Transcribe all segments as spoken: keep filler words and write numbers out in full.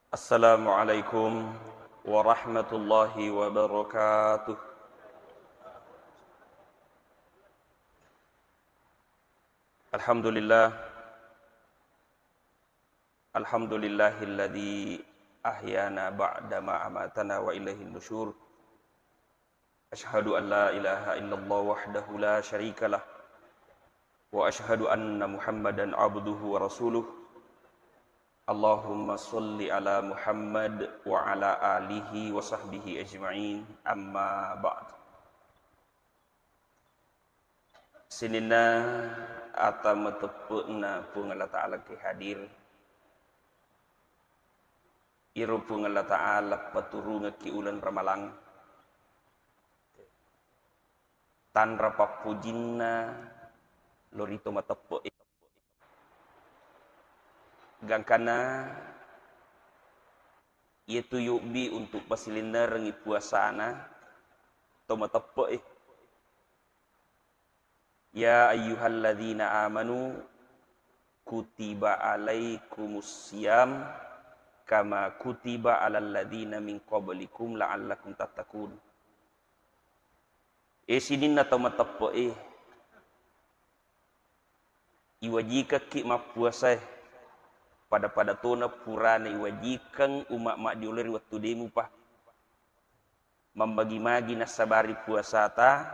Assalamualaikum warahmatullahi wabarakatuh. Alhamdulillah. Alhamdulillahilladzi ahyana ba'da ma amatana wa ilaihin nusyur. Asyhadu an la ilaha illallah wahdahu la syarikalah. Wa asyhadu anna Muhammadan abduhu wa rasuluh. Allahumma shalli ala Muhammad wa ala alihi wa sahbihi ajma'in. Amma ba'd. Sininna ata mateppe'na Puang Allah Ta'ala ke hadir. Iro Puang Allah Ta'ala paturungekki uleng Ramalang, tanra pappojinna lo ri to mateppe'e. Gangkanna iyatu yobbi untuk pasilennerengngi puasana to mateppe'e. Ya ayyuhalladzina amanu kutiba alaikumus siyam kama kutiba alal ladzina min qablikum la'allakum tattaqun. E sininna tau mateppe'e, iwajikekki mappuasae pada-pada tona purana iwajikeng umma maddiolo ri wettu demupa. Mambagi-magi nassabari puasata,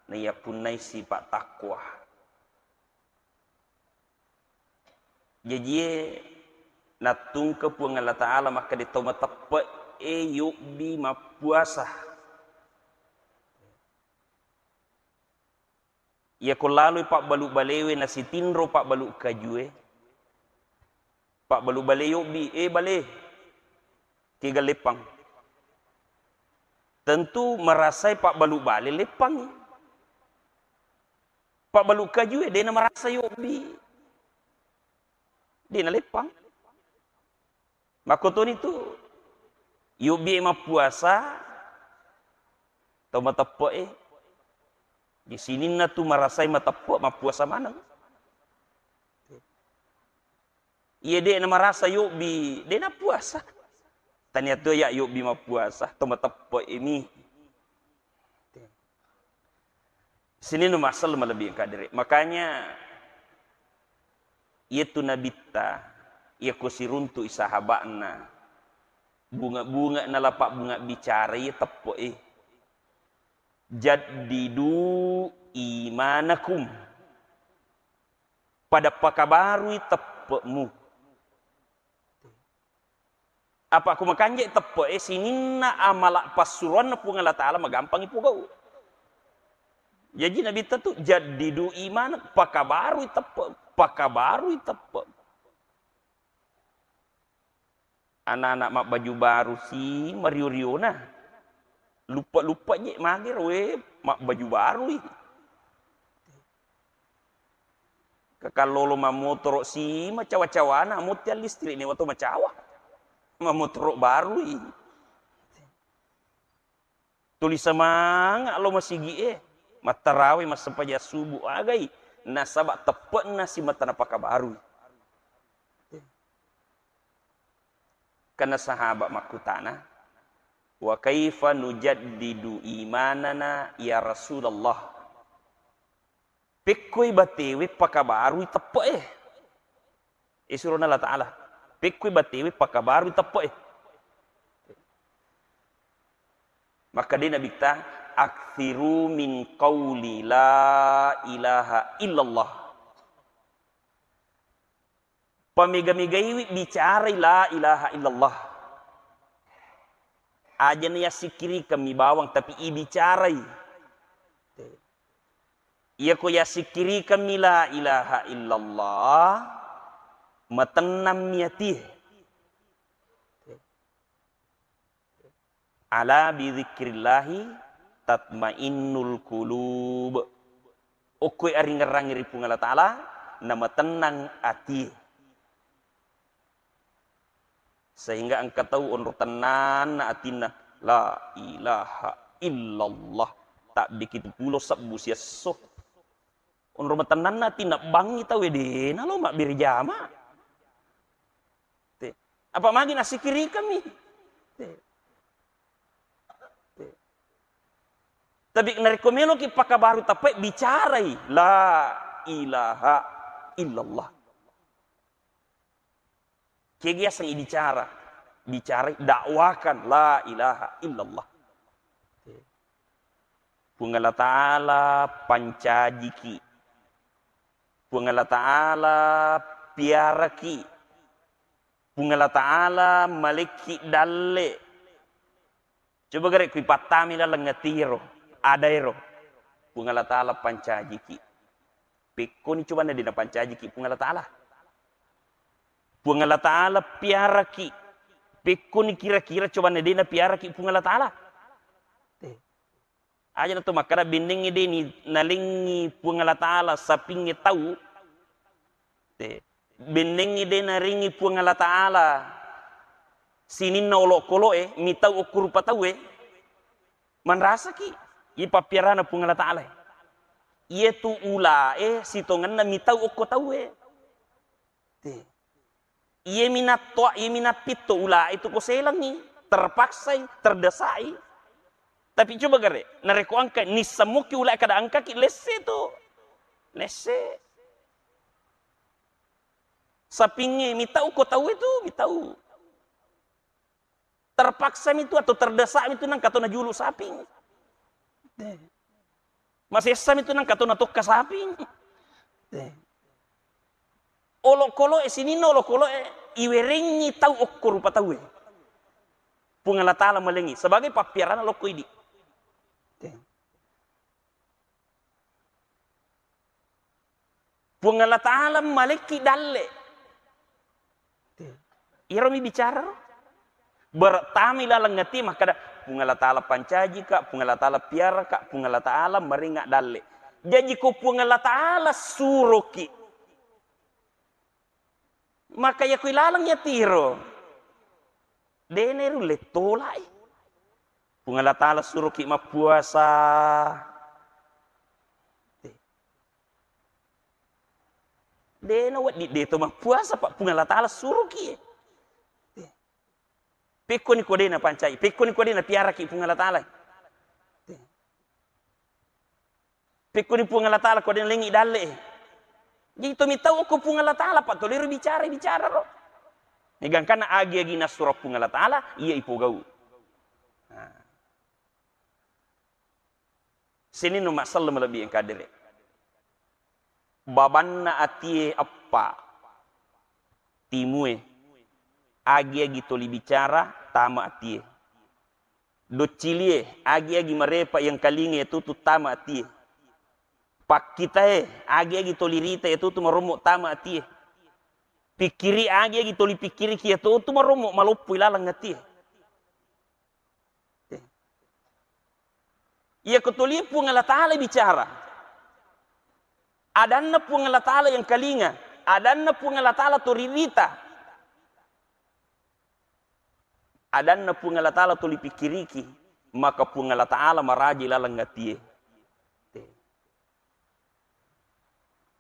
naiyappunnai sipa takwa. Jajie nattungke Puang Allah Ta'ala makkeda tau mateppe'e yobbi mappuasa. Iyako laloi pabbalu balewe nasitinro pabbalu kajue, pabbalu bale yobbi, "Eh, bale, kega leppang?" Tentu marasai pabbalu bale leppangngi. Pabbalu kajue de namarasa yobbi. De naleppang. Makkotoni tu, yobbi mappuasa tau mateppe'e. Di sininna tu marasai mateppe' mappuasa maneng. Iya de namarasa yobbi, de nappuasa. Tania tu ya yobbi mappuasa, tau mateppe'e mi. Sininna masalah malebbi engka diri. Makanya iyatu nabitta, iyako siruntu'i sahaba'na, bunga-bunga nalapa bunga bicara iya teppe'e. Jaddidu imanakum. Pada pakabarui teppe'mu. Apa ku makanja teppe'e sininna amala passuroanna Puang Allah Ta'ala magampangi pugau. Jaji Nabitta tu, "Jaddidu iman," pakabarui teppe, pakabarui teppe. Anak-anak mabbaju baru si mario-riona. Luppe-luppe je magero we mabbaju barui. Kakallolo mammotoro si macawa-cawana, motti listrik ni wato macawa. Mammotoro barui. Tuli semangat lo masigi e, mattarawe massempajang subuh agai, nasaba teppe'na si mata napakabarui. Karena sahabat makkutana, "Wa kaifa nujaddidu imanana ya Rasulullah?" Pekkoi batewe pakabarui teppe'e. Isurona Allah Ta'ala. Pekkoi batewe pakabarui teppe'e. Maka de Nabitta, "Aktsiru min qauli la ilaha illallah." Pamega-megaiwi bicarai la ilaha illallah. Aja na yassikkirikeng mi bawang, tapi ibicarai. Iyako yassikkirikeng mi la ilaha illallah, matennang mi atie. Ala bidzikrillahi tatmainnul qulub. Okkoi aringerrangi ri Puang Allah Ta'ala, namatennang atie. Sehingga engka tau onro tennanna atinna, "La ilaha illallah." Tabbi pitu pulo sebbu siesso. Onro matennanna atinna, bangngi tau e, dena lo mabbere jama. Te. Apa magi nasikirikammi? Te. Te. Tapi narekko meloki pakabaru tappe, bicarai la ilaha illallah. Kegi yasengngi bicara? Bicarai, dakwakan la ilaha illallah. Puang Allah Ta'ala pancajiki. Puang Allah Ta'ala piaraki. Puang Allah Ta'ala malekki dalle. Coba gare kui pattami laleng atiro, adaero. Puang Allah Ta'ala pancajiki. Pekkoni coba na de napancajiki Puang Allah Ta'ala. Puang Allah Ta'ala piaraki. Pekkoni kira-kira coba na de napiaraki Puang Allah Ta'ala. Te. Aja na to makkada bennengnge de ni nalengngi Puang Allah Ta'ala sapingnge tau. Te. Bennengnge de narengngi Puang Allah Ta'ala sininna olokolo'e, mitau okko rupa tauwe. Manrasaki. Iye pappiarana Puang Allah Ta'ala. Iyetu ula'e sitongenna mitau okko tauwe. Te. Iye minattoa, iye minappitto ula itu ko selengngi, terpaksai, terdesai. Tapi coba gare, narekko engka nisseng mokki ula kada engkaki, lesse tu. Lesse. Sapingnge mitau ko tau itu, mitau. Terpaksa mi tu atau terdesak mi tu nangka to najulu saping. Masessa mi tu nangka to natokka saping. Olokolo'e sininna olokolo'e iwerengngi tau okko rupa tauwe. Puang Allah Ta'ala malengngi sebagai pappiarana lokko idi. Puang Allah Ta'ala malekki dalle. Iyaro mi bicara ro. Bertami laleng ati makkada, Puang Allah Ta'ala pancajika, Puang Allah Ta'ala piaraka, Puang Allah Ta'ala maringa dalle. Jaji ko Puang Allah Ta'ala suroki, maka yakui laleng yatiro, dena rulle tolai. Puang Allah Ta'ala suroki mappuasa. Dena wedding de to mappuasa, Pak. Puang Allah Ta'ala suroki. Pekkoni ko de napancai, pekkoni ko de napiaraki Puang Allah Ta'ala. Pekkoni Puang Allah Ta'ala ko de nalengi dalle. Jadi to mitau ko Puang Allah Ta'ala, Pak, toliro bicara, bicara ro. Gangkanna agi-agi nassuro Puang Allah Ta'ala, iya ipogau. Nah. Sininna umma selleng malebbi engka dere. Babanna atie eppa, timue, agi-agi toli bicara tama atie. Doccilie, agi-agi marepa yang kalinga yatutu tama atie. Pakkitae, agi-agi toli rita yatutu marommo tama atie. Pikkiri, agi-agi toli pikkiriki yatutu marommo maloppo ilaleng atie. Iya ko tuli Puang Allah Ta'ala bicara. Adanna Puang Allah Ta'ala yang kalinga, adanna Puang Allah Ta'ala to ririta. Adanna Puang Allah Ta'ala tuli pikkiriki, maka Puang Allah Ta'ala maraji laleng atie.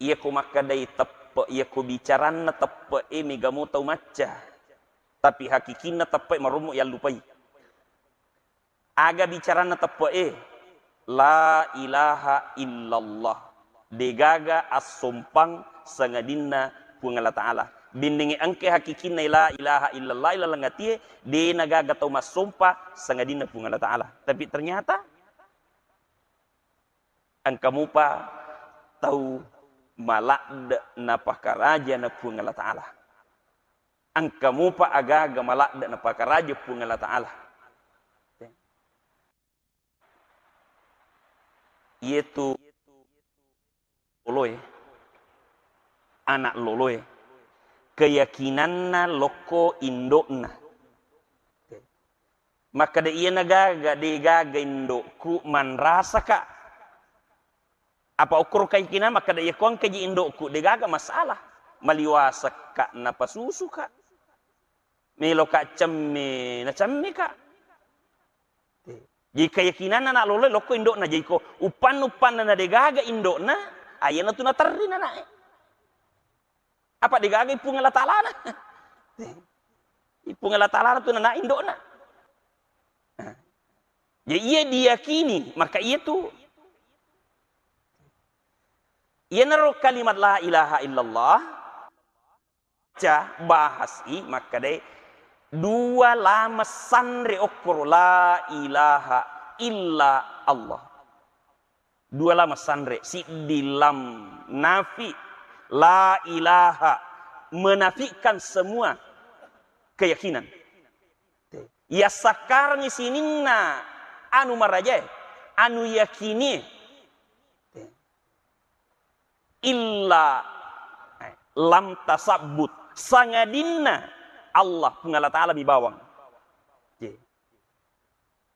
Iyako makkedai teppe, iyako bicaranna teppe'e mega mo tau macca. Tapi hakikinna teppe'e marommo yallupai. Aga bicaranna teppe'e? La ilaha illallah. Degaga assompang sangadinna Puang Allah Ta'ala. Bennengnge engke hakikinna la ilaha illallah ilaleng atie, de nagaga tau massompa sangadinna Puang Allah Ta'ala. Tapi ternyata engka mupa tau maladde napakaraja na Puang Allah Ta'ala. Engka mupa aga-aga maladde napakaraja Puang Allah Ta'ala. Iyatu loloe, anak loloe, keyakinanna lokko indo'na. Makkeda, "Iyana gaga, de gaga indo'ku manrasaka." Apa okkoro keyakinan makkeda, "Iyako engkaji indo'ku, de gaga masalah. Maliwasakka, napasusuka. Meloka cemme, nacemmeka." Jadi keyakinanna anak loloe lokko indo'na. Jadi ko uppanna-uppanna na de gaga indo'na, ayanatu naterri anak'e. Apa de gaga Puang Allah Ta'alana? Puang Allah Ta'ala tu nana indo'na. Nah. Jadi iya diyakini, maka iya tu. Iyanaro kalimat la ilaha illallah, ca bahasi makkadai dua lama sanre okkoro la ilaha illa Allah. Dua lama sanre, siddi lam nafi, la ilaha, menafikan semua keyakinan. Yassakkarengngi sininna anu marajae, anu yakinie. Illa, eh, lam tasabbut, sangadinna Allah, Puang Allah Ta'ala mi bawang.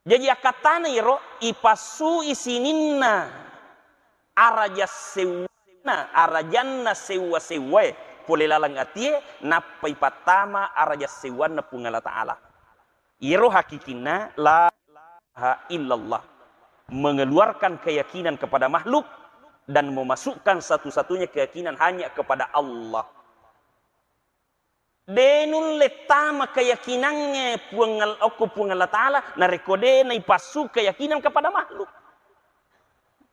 Jaji akkattana iro ipassui sininna araja sewwanna, arajanna sewwa-sewwae pole laleng atie, nappa ipattama araja sewwanna Puang Allah Ta'ala. Iyaro hakikinna la ilaha illallah, mengeluarkan keyakinan kepada makhluk dan memasukkan satu-satunya keyakinan hanya kepada Allah. De nulle tama keyakinangnge Puang Al-, okko Puang Allah Ta'ala, narekko de naipassu keyakinan kepada makhluk.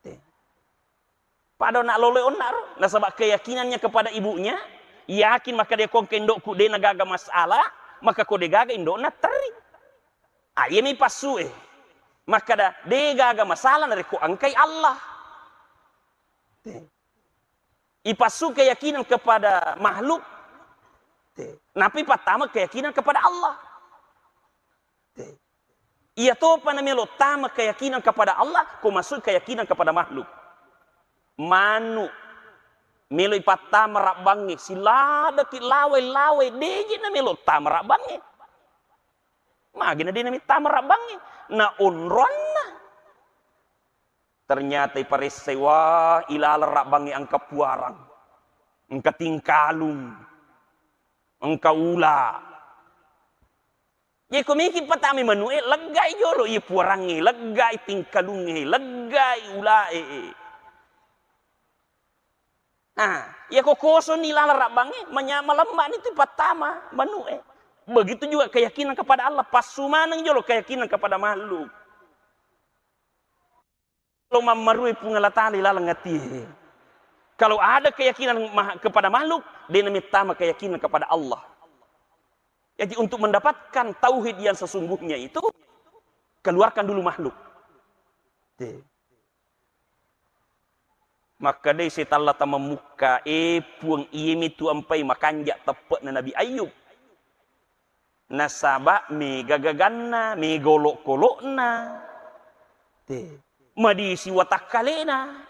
Te. Pada nak loloi onna ro, nasaba keyakinannya kepada ibunya, yakin maka de kongke ndokku de nagaga masalah, maka ko de gaga indokna terri. Ah, iya mi passu e. Makkada, de gaga masalah narekko engkai Allah. Te. Ipassu keyakinan kepada makhluk. Te. Napi pattama keyakinan kepada Allah. Te. Iya topa namelo tama keyakinan kepada Allah, ko massu keyakinan kepada makhluk. Manu melo ipattama rabbangnge, siladaki lawai-lawai, deje namelo tama rabbangnge. Magi na de namittama rabbangnge? Na onroanna. Ternyata iparessai, wah, ilaleng rabbangnge engka puarang, engka tingkalung, engka ula. Jadi ko meki patami manu'e, leggai jolo iya puarangnge, leggai tingkalungnge, leggai ulae. Nah, iya ko kosoni laleng rabbangnge, manya-, malemma'ni tu pattama manu'e. Begitu juga keyakinan kepada Allah, passu maneng jolo keyakinan kepada makhluk. Lo mammarui Puang Allah Ta'ala laleng atie. Kalau ada keyakinan ma-, kepada makhluk, de namittama keyakinan kepada Allah. Jadi untuk mendapatkan tauhid yang sesungguhnya itu, keluarkan dulu makhluk. Te. Makkedai setalla tamammukka, "E Puang, iyemitu ampai makanja teppe'na Nabi Ayub. Nasaba mega gaganna, mega olokolo'na. Te. Madisi watakkalena.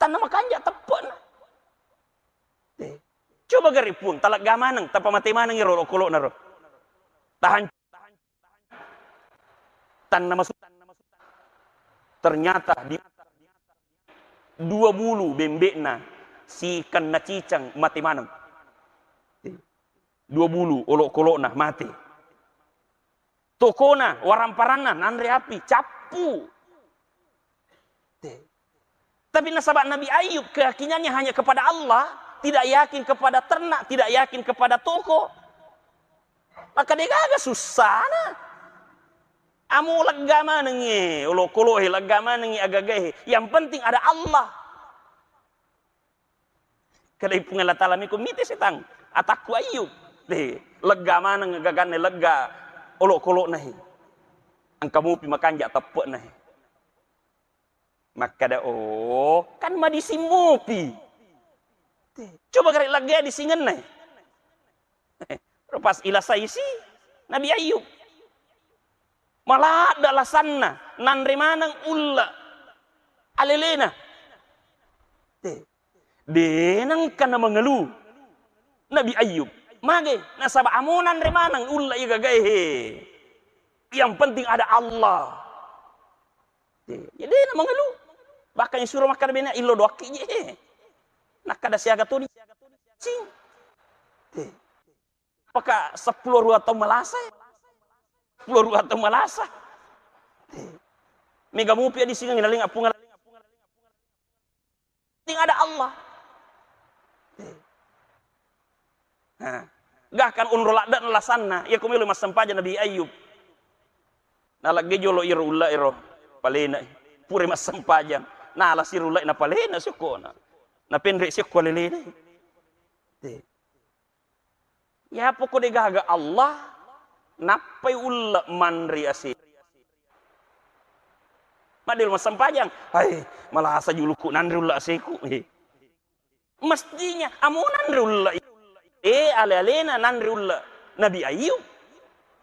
Tanna makanja teppe'na." Te. Coba gare Puang, talegga maneng, tapamate maneng iro olokolo'na ro. Tahan Tanna masu-, ternyata di dua bulu bembe'na sikenna ciceng mate maneng. Dua bulu olokolo'na mate. Tokona, waramparanna nanre api, cappu. Te. Tapi nasaba Nabi Ayub keyakinannya hanya kepada Allah, tidak yakin kepada ternak, tidak yakin kepada toko. Maka degaga sussana. Amo legga manengngi olokolo'e, legga manengngi agagae. Yang penting ada Allah. Kada Puang Allah Ta'ala miko mite setang. Atakku Ayub. Deh, legga maneng gaganne, legga olokolo'na he. Engka mupi makanja teppe'na he. Makkada, "Oh, kan madising mupi." Te, coba gare legga disingenna. Pas ilasaisi Nabi Ayub. Maladda lasanna, nanre maneng ulla alelena. Te, de nengka namangelu Nabi Ayub. Mage, nasaba amo nanre maneng ulla iya gagae he. Yang penting ada Allah. Te, ya de namangelu. Bahkan isuro makkada bene, "Illo doakki je." Nakkada siaga toni. Sing. Te. Apakah seppulo rua tau malasa? Seppulo rua tau malasa. Te. Mega mupi adisingeng naling apung. Penting ada Allah. Nah, Gahkan onro ladde'na lasanna, iya ko melo massempajang Nabi Ayub. Nalagge jolo iro ulla ero, palena. Pura massempajang. Nalasi ro ulla napalena siokona. Napenre siokko lelena. Te. Ya poko de gaga Allah, nappai ulla manre ase. Madde massempajang, hai, malasa juluku nanre ulla aseku. Eh. Mestinya amo nanre ulla. Eh, ale-alena nanre ulla Nabi Ayub.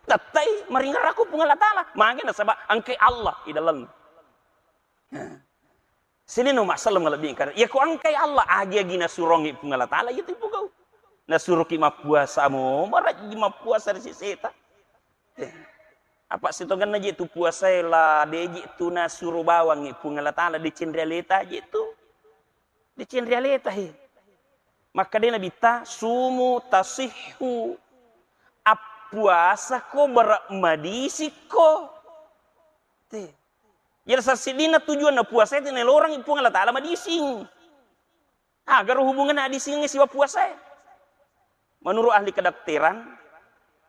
Tettai maringerrako Puang Allah Taala. Mage nasaba engkai Allah di dalamna. Sininna masselleng malebbi engkana. Iya ko engkai Allah, agi-agi nasurongi Puang Allah Taala, iya tu ipogau. Nasuroki mappuasa, amo marajji mappuasa ri seseta. Eh, apa sitongenna je tu puasae la, de je tu nasuro bawangngi Puang Allah Taala, deceng ri aleta je tu. Deceng ri aleta he. Makkeda Nabitta, "Sumu tasihhu." Appuasako bara madisikko. Te. Jadi sassidinna tujuanna puasa itu nelorangi Puang Allah Taala madising. Agaro hubunganna adisingengnge siba puasae? Menurut ahli kedokteran,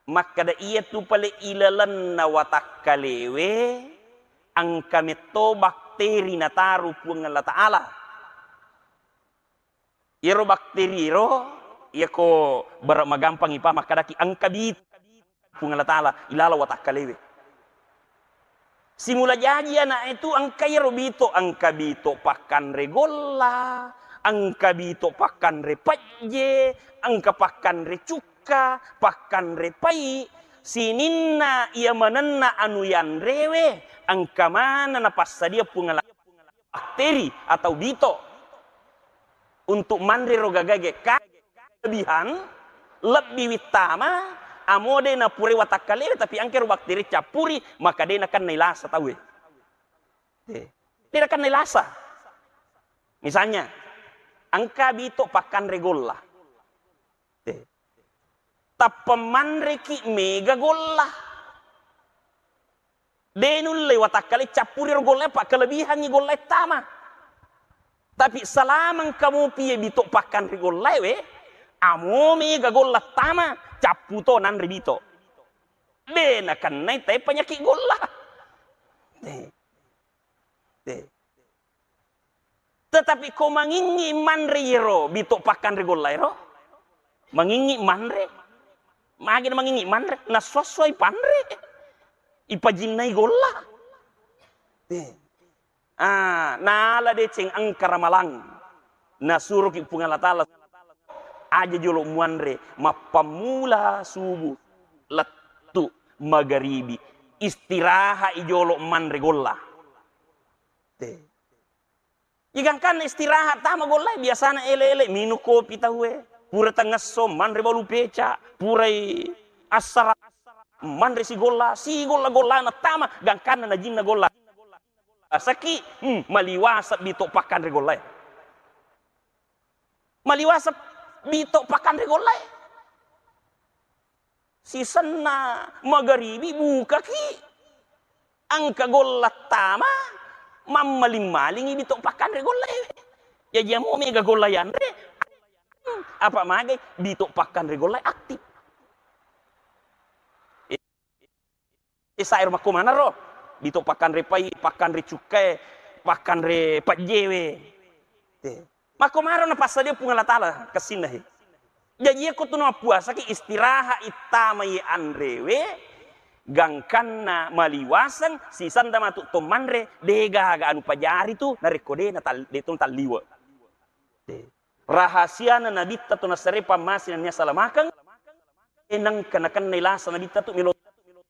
makkeda iyatu pale ilalenna watakkalewe engka metto bakteri nataru Puang Allah Taala. Iyaro bakteri ro, iyako bara magampang ipa makkadaki engka bit Puang Allah Taala ilalang watakkalewe. Simula jaji ana'e tu engka iyaro bito, engka bito pakkanre golla, engka bito pakkanre pejje, engka pakkanre cukka, pakkanre pai, sininna iya manenna anu yanrewe, engka maneng napassadia Puang Allah bakteri atau bito untuk manre ro gagae gekka, kelebihan lebbi wittama, amo de napurai watakkalewe, tapi engka ro bakteri cappuri, maka de nakennai lasa tauwe. Eh, de nakennai lasa. Misalnya, engka bito pakkanre golla. Eh, tappa manreki mega golla. De nulle watakkale cappuri ro gollae, apa kelebihangngi gollae tama. Tapi selama engka mopi ye bito pakkanre gollae we, amo mega golla tama, cappu to nanre bito. De nakennai tai penyakit golla. De. De. Tetapi ko mangingngi manre iyaro bito pakkanre golla ero, mangingngi manre, magi na mangingngi manre, nassuassua ipanre, ipajinnai golla. Eh. Ah, nala deceng engka ramalang. Nasuroki Puang Allah Taala aja jolo muanre, mappammula subuh lettu magaribi, istirahat i jolo manre golla. Te. Igangkanna istirahat tama gollae, biasana ele-ele minung kopi tauwe, pura tengngesso manre balu peca, purai assara manre sigolla, sigolla-gollana tama, gangkanna najinna golla. Saki, hmm, maliwasa bito pakkanre gollae. Maliwasa bito pakkanre gollae. Sisenna magaribi bukaki, engka golla tama, mammaling-malingi bito pakkanre gollae. Jaji amo mega golla yanre, apa magai bito pakkanre gollae aktif. Isairo makko manaro, bito pakkanre pai, pakkanre cukkae, pakkanre pajjewe. Te. Makko maro napassadia Puang Allah Taala kessinna he. Jaji, iyako tu nappuasaki istirahat ittamai anrewe, gangkanna maliwaseng, sisanda matu to manre, de gaga anu pajari tu, narekko de natal-, de to natalliwe. De. Rahasiana Nabitta to nassare pammase nennia salamakeng, e nengka nakennai lasa Nabitta tu melo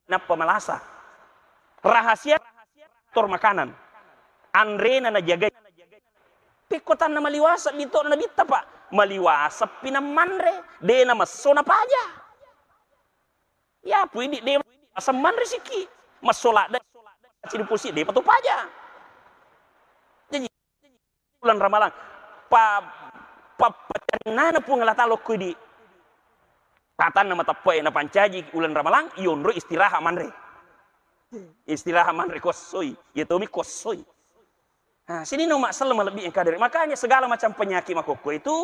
nappa malasa. Rahasia tor makanan. Anrena najagai. Pekko tanna maliwasa bito Nabitta, Pak. Maliwasa pi namanre, de namesso napaja. Ya, pui di de asam manre siki. Messo ladde ciri pusi de patu paja. Jadi, bulan Ramalang. Pa, pa, pacarinana Puang Allah Taala ko di tatanna mateppe'e napancaji ulan Ramalang, yonro istirahat manre. Istirahat manre kossoi, iya tomi kossoi. Nah, sini no masalah malebbi engka dari. Makanya segala macam penyakit makokko itu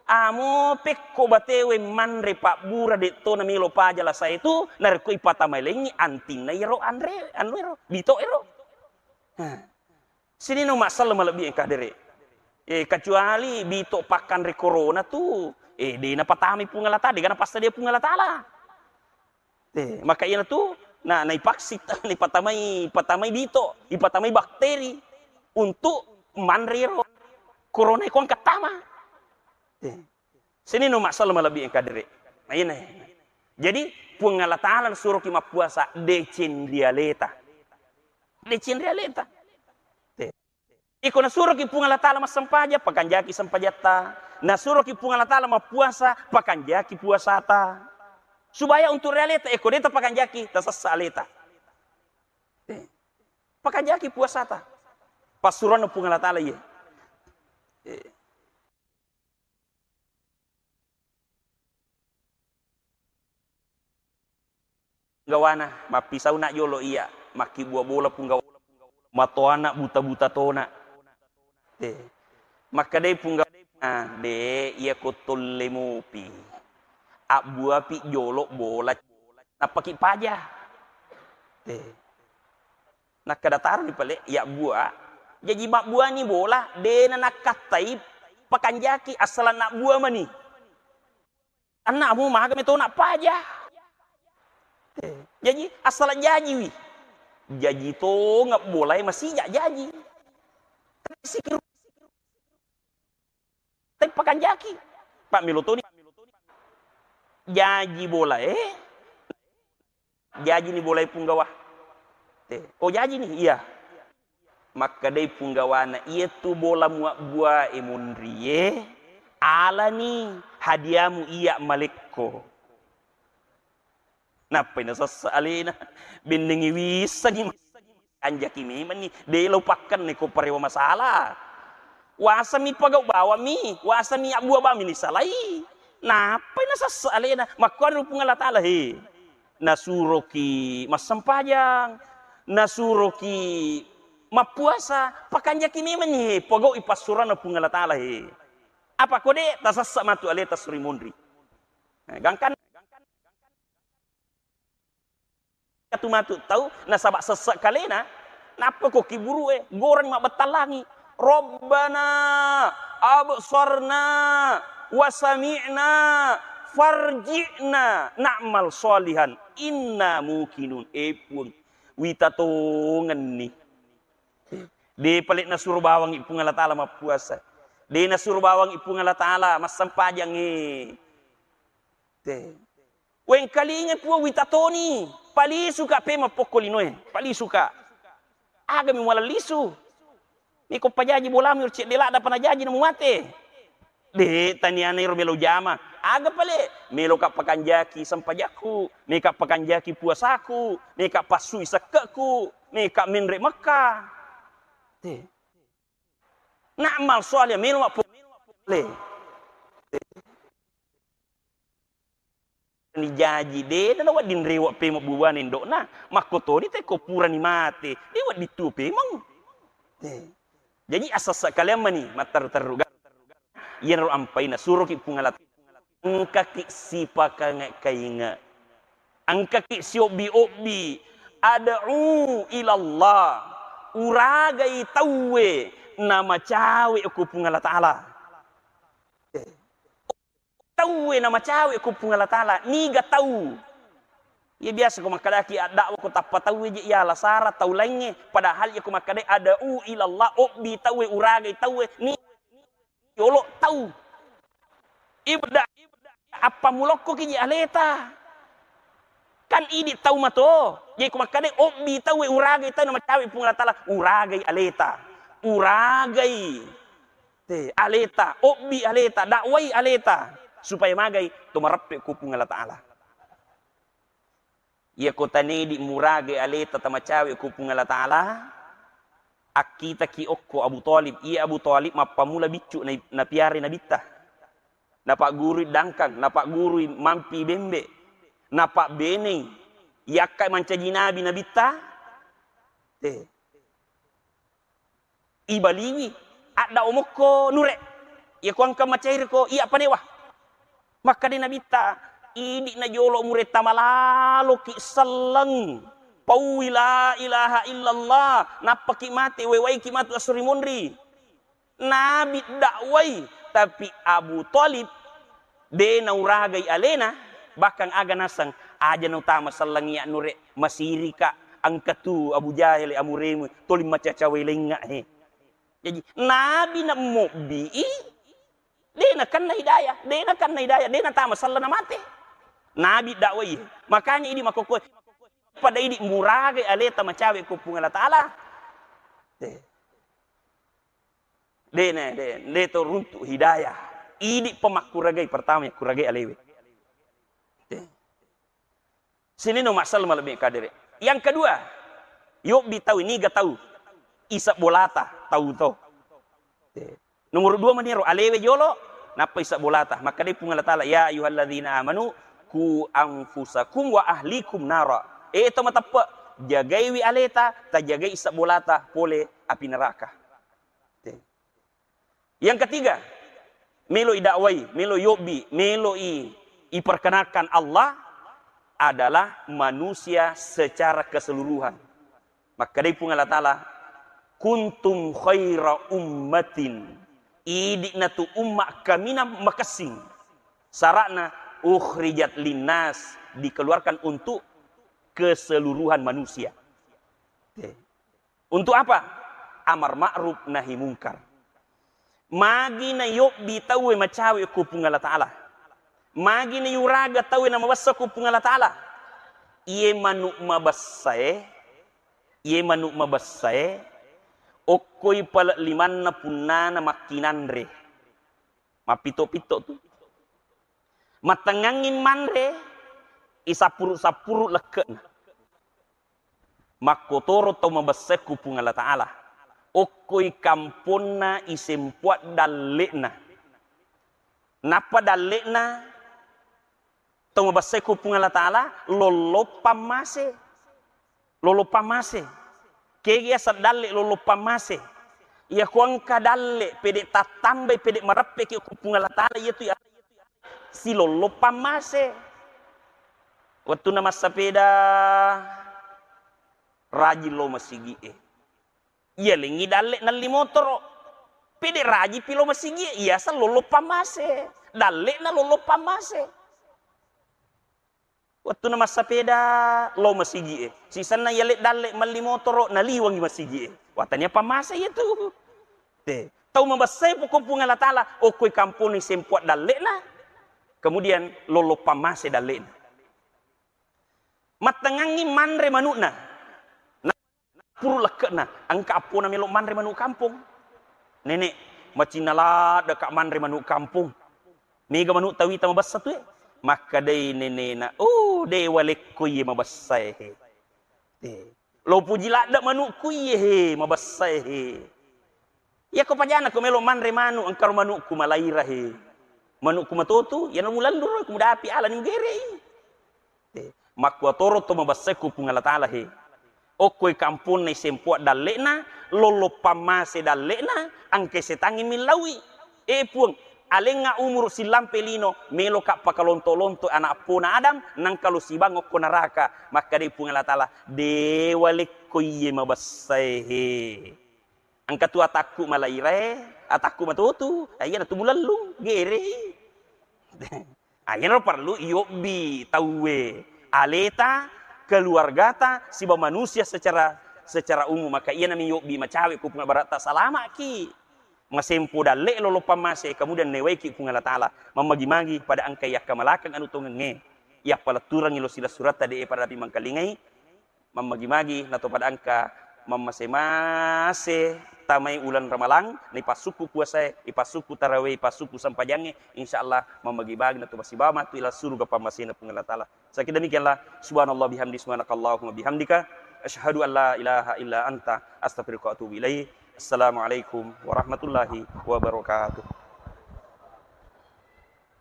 Amo pekko batewe manre pabbura, de' to namelo paja lasa e tu, narekko ipatamai laingngi antinna iyaro anre, anu ero, bito ero. Nah. Sininna umma selleng malebbi engka dere. Eh, kecuali bito pakkanre corona tu, eh, de' napatamai Puang Allah Taala, de' ga napassadia Puang Allah Taala. Eh, maka iyanatu na, naipaksit, naipatamai, patamai bito, ipatamai bakteri untuk manre ro corona e ko engka tama. Eh. Sininna umma selleng malebbi engka dere. Nah, iyana. Jadi, Puang Allah Taala nasuroki mappuasa, deceng ri aleta. Deceng ri aleta. Te. Iko nasuroki Puang Allah Taala massempajang, pakanjaki sempajatta. Nasuroki Puang Allah Taala mappuasa, pakanjaki puasata. Supaya untuk ri aleta, eko de' tapakanjaki, tasessa aleta. Te. Pakanjaki puasata. Passuroanna Puang Allah Taala iye. Eh. Punggawana, mappisauna jolo iya, makkibua bola punggawa-, matoana buta-buta tona. Eh, makkedai punggawana, "De', iyako tolle mupi. Abbuapi jolo bola, nappaki paja." Eh. Nakkeda taroni pale, "Yabbua." Jaji mabbuani bola, de'na nakkattai pakanjaki, assalang nabbua mani. Anakmu maga metona paja. Eh, jaji assalang jajiwi. Jaji tongeng bolae masija jaji. Tapi sikiru-, tapi pakanjaki. Pak melo toni. Jaji bolae. Jajini bolae punggawa. Eh, oh, jajini? Iya. Makkedai punggawana, "Iyatu bola muabbuae monrie, alani hadiamu iya malekko." Nappai nasessa alena, bennengngi wissengngi. Kanjaki memenni, de' lo pakkenne ko parewa masalah. Wasami pagau bawammi, wasami abbua bawammi nisalai. Nappai nasessa alena, makkuanu Puang Allah Taala, he. Nasuroki massempajang, nasuroki mappuasa, pakanjaki memenni, he, pogau'i passuroanna Puang Allah Taala, he. Apa ko de', tasessa matu aleta suri monri. Nah, gangkan Katu matu tau nasaba sesse kalena, nappa ko kiburue, goreng mabbettang langi. "Rabbana absarna wa sami'na farji'na na'mal shalihan inna muqinun." Eh, Puang, wita tongenni. De' pale nasuro bawangngi Puang Allah Taala mappuasa. De' nasuro bawangngi Puang Allah Taala massempajang, eh. Te. Wengkalinga Puang, wita toni. Palisuka pemeng pokko linoe. Palisuka. Agami muala lisu. Meko pajaji bolamu ro cedde ladda pa najaji namu mate. De', taniana ero melo jama. Aga pale? Meloka pakanjaki sempajakku, meka pakanjaki puasaku, meka passui sekke'ku, meka menre Mekka. Te. Na'mal shalih, melo mappo-, le. Ni jaji, de' na wedding rewe' pemeng buane indo'na. Makkotoni te ko purani mate, de' wedding tuo pemeng. Te. Jaji, assessa kaleang mani matteru-teru ga-, iyanaro ampai nasuroki Puang Allah Taala. Engkaki sipakange-kainge. Engkaki siobbi-obbi. Ad'u ilallah. Uragai tauwe namacawe ko Puang Allah Taala. Eh. Tauwe namacawe ko Puang Allah Taala, niga tau? Iya biasa ko makkedaki addakwa ko tappa tauwe je, iya lasara tau laingnge, padahal iya ko makkeda ad'u ilallah, obbi tauwe, uragai tauwe, ni yolo tau. Ibda, appammulokkoki je aleta. Kan idi tau mato, je ko makkeda obbi tauwe, uragai tau namacawe Puang Allah Taala, uragai aleta. Uragai. Te, aleta, obbi aleta, dakwai aleta, supaya magai to mareppe ko Puang Allah Taala. Iya ko tanedi muragai aleta tamacawe ko Puang Allah Taala, akkitaki okko Abu Thalib. Iya Abu Thalib mappamula biccu na, napiarai Nabitta. Napaggurui dangkang, napaggurui mampi bembe, napabbenei yakka mancaji nabi Nabitta. Te. Ibaliwi, adda omokko nure. Iya ko engka macairiko, iya panewa. Makkeda Nabitta, idi'na jolo muretta malaloki selleng. Pauwi la ilaha illallah, nappaki mate, wewaiki matu esso ri monri. Nabi dakwai, tapi Abu Thalib de nauragai alena, bahkan aga naseng, aja nautama selleng iya nure, masirika, engka tu Abu Jahil amuremu, toli macacawe lengnga he. Jaji, Nabi na mobbii, de nakenna hidayah, de nakenna hidayah, de natama selleng na mate. Nabi dakwai. Makanya idi makkokkoe, pada idi muragai aleta macawe ko Puang Allah Ta'ala. De. De ne, de, de to runtuk hidayah. Idi pemakkuragai pertama yakkuragai alewe. De. Sininna masalah malebbi kadere. Yang kedua, yobbi tau, niga tau, isebbolata tau to. Nomor dua maniro, alewe jolo, nappa isebbolata. Makkeda Puang Allah Ta'ala, "Ya ayyuhalladzina amanu, ku anfusakum wa ahlikum nara." Eh, to mateppe, jagaiwi aleta, tajagai isebbolata pole api neraka. Te. Yang ketiga, melo idakwai, melo yobbi, melo i, iperkenalkan Allah adalah manusia secara keseluruhan. Makkedai Puang Allah Ta'ala, "Kuntum khaira ummatin." Idi'na tu umma kaminang makessing. Sara'na ukhrijat linnas, dikeluarkan untuk keseluruhan manusia. Te. Untuk apa? Amar ma'ruf nahi mungkar. Magi na yobbi tauwe macawe ko Puang Allah Ta'ala. Magi na yuraga tauwe na mabessa ko Puang Allah Ta'ala. Iye manuk mabessae, iye manuk mabessae, okkoi pale limanna punnana makkinanre. Mappito-pito tu. Mattengngangngi manre, isappuru-sappuru lekke'na. Makkotoro tau mabessae ku Puang Allah Ta'ala. Okkoi kamponna isempoa dalle'na. Nappa dalle'na tau mabessae ku Puang Allah Ta'ala, lollo pammase. Lollo pammase. Kegi yaseng dalle lollo pammase. Iya ko engka dalle pede tattambai, pede mareppeki ku Puang Allah Ta'ala, iya tu silollo pammase. Wettunna massapeda, rajin lo masigi'e. Iya lengngi dalle nelli motoro. Pede rajipi lo masigi'e, iyaseng lollo pammase. Dalle'na lollo pammase. Wettunna massapeda lo masigi'e. Sisenna yale dalle melli motoro naliwangi masigi'e. Watania pammase iya tu. Te. Tau mabessai poko Puang Allah Ta'ala, okkoi kamponi sempoa dalle'na, kemudian lollo pammase dalle'na. Mattengngangngi manre manu'na. Na puru lekke'na, engka appona melo manre manu kampong. Nenek, macinna ladde ka manre manu kampong. Mega manu tawita mabessa tu e. Makkedai nenena, "Oh, de walekko iye mabessa e he. De. Lo puji ladde manukku iye he, mabessa e he." Iyako pajana ko melo manre manu, engkaro manukku malaira he. Manukku matotu, iyana mulalluro, ko mudapi alani mugerei. Te, makkuatoro to mabessai ku Puang Allah Ta'ala he. Okkoi kamponna isempoa dalle'na, lollo pammase dalle'na, engkai setangngi millaui. E Puang, alengnga umuru sillampe lino, meloka pakalonto-lonto anak appona Adam, nangka lo sibang okko naraka. Makkedai Puang Allah Ta'ala, de walekko iye mabessai he. Engka tu atakku malairae, atakku matotu, ayyana tu mulellung, gerei. Ayyana perlu iyobbi tauwe, aleta, keluargata, siba manusia secara, secara umum. Maka iyana mi yobbi macawe ku Puang baratta salamaki. Masempo dalle lolo pammase, kemudian newaiki Puang Allah Ta'ala. Mammagi-magi pada engka yakka malakang anu tongengnge. Yappaletturangi lo sila suratta de pada tapi mangkalingai. Mammagi-magi nato pada engka mammase-mase tamai uleng Ramalang, naipassukku puasae, ipassukku tarawih, ipassukku sempajangnge, insyaallah mammagi-magi nato masibawa matu ila suruga pammasena Puang Allah Ta'ala. Sakit demikianlah, subhanallah bihamdi, subhanakallahumma bihamdika, asyhadu an la ilaha illa anta, astaghfiruka wa atubu ilaik. Assalamualaikum warahmatullahi wabarakatuh.